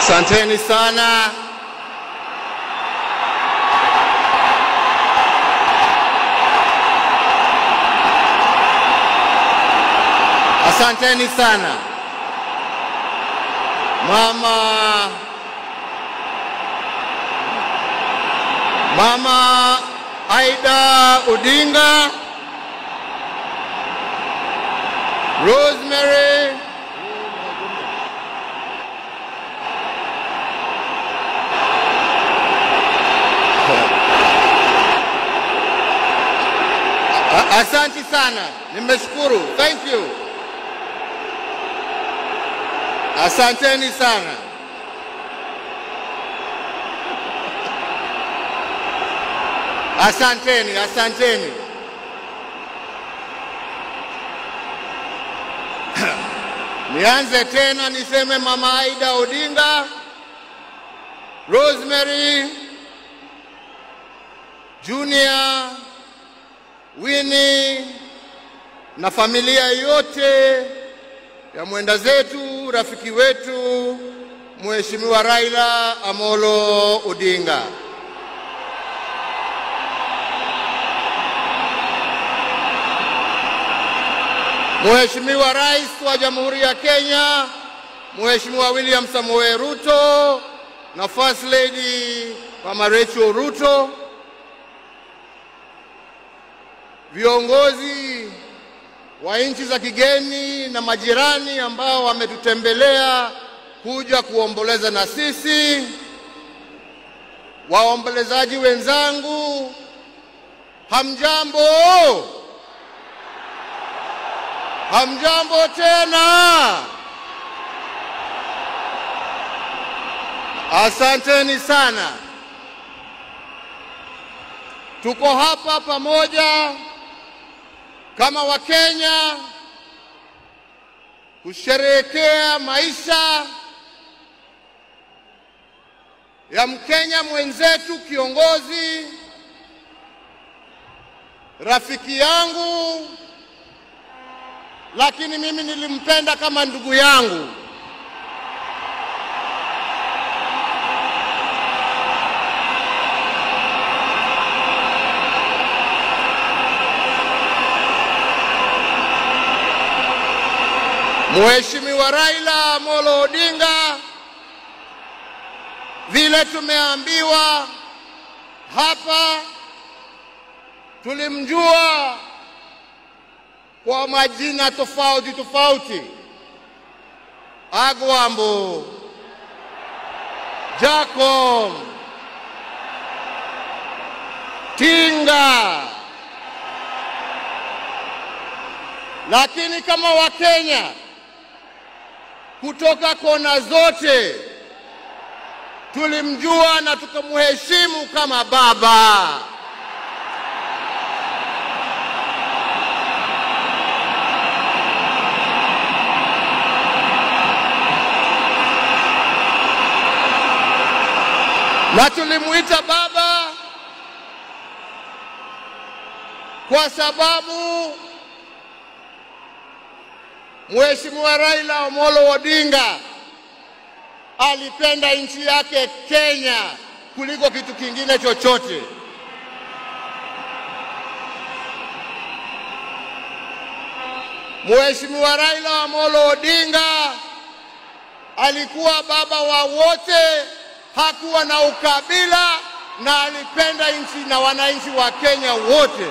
Asanteni sana. Asanteni sana. Mama Aida Odinga, Rosemary, asante sana, nimeshukuru. Thank you. Asanteni sana. Asanteni, asanteni. Nianze tena niseme Mama Aida Odinga, Rosemary, Junior, Winnie na familia yote ya mwenda zetu, rafiki wetu Mheshimiwa Raila Amolo Odinga. Mheshimiwa Rais wa Jamhuri ya Kenya, Mheshimiwa William Samoei Ruto na First Lady Mama Rachel Ruto, viongozi wa nchi za kigeni na majirani ambao wametutembelea kuja kuomboleza na sisi, waombolezaji wenzangu, hamjambo? Hamjambo tena? Asanteni sana. Tuko hapa pamoja kama Wakenya kusherehekea maisha ya Mkenya mwenzetu, kiongozi, rafiki yangu, lakini mimi nilimpenda kama ndugu yangu. Mheshimiwa Raila Amolo Odinga, vile tumeambiwa hapa, tulimjua kwa majina tofauti tofauti: Agwambo, Jacob, Tinga. Lakini kama Wakenya kutoka kona zote tulimjua na tukamheshimu kama baba. Na tulimuita baba kwa sababu Mheshimiwa Raila Amolo Odinga alipenda nchi yake Kenya kuliko kitu kingine chochote. Mheshimiwa Raila Amolo Odinga alikuwa baba wa wote, hakuwa na ukabila na alipenda nchi na wananchi wa Kenya wote.